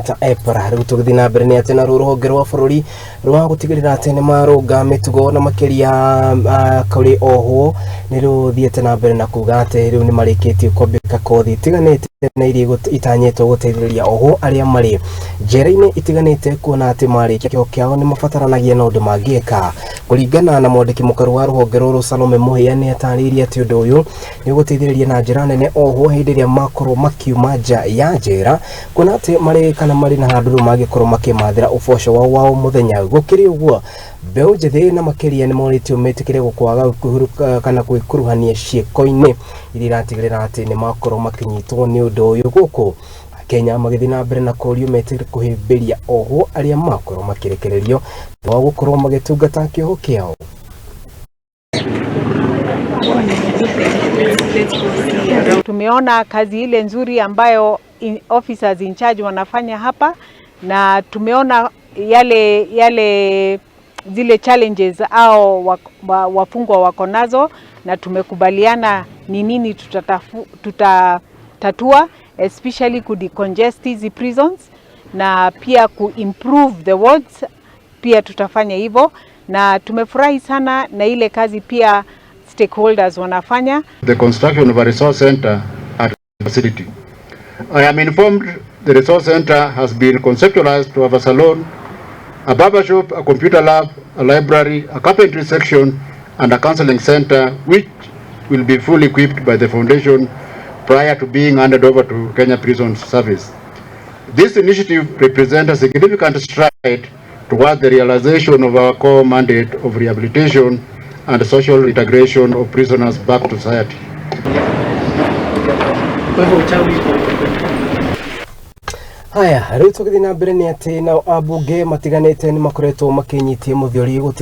ta EPRA. Rĩu tũgĩthiĩ na mbere nĩ atĩ naruo rũhonge rwa bũrũri rwa gũtigĩrĩra atĩ nĩ marũnga mĩtugo na makĩria kũrĩ ohwo nĩ rũthiĩte na mbere na kuga atĩ rĩu nĩ marĩkĩtie kwambĩka kothi itiganĩte na iria itanyĩtwo gũteithĩrĩria ohwo arĩa marĩ njera-inĩ itiganĩte kuona atĩ marĩkia kĩoho kĩao nĩ mabataranagia na ũndũ mangĩka. Kũringana na mwandĩki mũkaru wa rũhonge rũrũ Salome Mũhĩa, nĩ atarĩirie atĩ ũndũ ũyũ nĩ ũgũteithĩrĩria na njĩra nene ohwo hĩndĩ ĩrĩa makorwo makiuma nja ya njera, kuona atĩ marĩ kana marĩ na handũ rĩu mangĩkorwo makĩmathĩra ũboco wao wa o mũthenya. Gũkĩrĩ ũguo, mbeũ njĩthĩ na makĩria nĩ morĩtio metĩkĩre gũkwaga kana gwĩkuruhania ciĩko-inĩ iria iratigĩrĩra atĩ nĩ makorwo makĩnyitwo nĩ ũndũ ũyũ, gũkũ Kenya magĩthiĩ na mbere na kũrio metĩkĩre kũhĩmbĩria ohwo arĩa makorwo makĩrekererio thutha wa gũkorwo magĩtungata kĩoho kĩao. Tumeona kazi ile nzuri ambayo officers in charge wanafanya hapa, na tumeona yale yale zile challenges au wafungwa wako nazo, na tumekubaliana ni nini tutatatua, especially ku decongest hizi prisons na pia ku improve the wards, pia tutafanya hivyo, na tumefurahi sana na ile kazi pia stakeholders wanafanya. The construction of a resource center at the facility. I am informed the resource center has been conceptualized to have a salon, a barber shop, a computer lab, a library, a carpentry section, and a counseling center, which will be fully equipped by the foundation prior to being handed over to Kenya Prisons Service. This initiative represents a significant stride towards the realization of our core mandate of rehabilitation and social integration of prisoners back to society. Kwa hivyo uchawi uko. Haya, rĩu tũgĩthiĩ na mbere nĩ atĩ nao ambunge matiganĩte nĩ makoretwo makĩnyitia mũthiori gũtigĩrĩra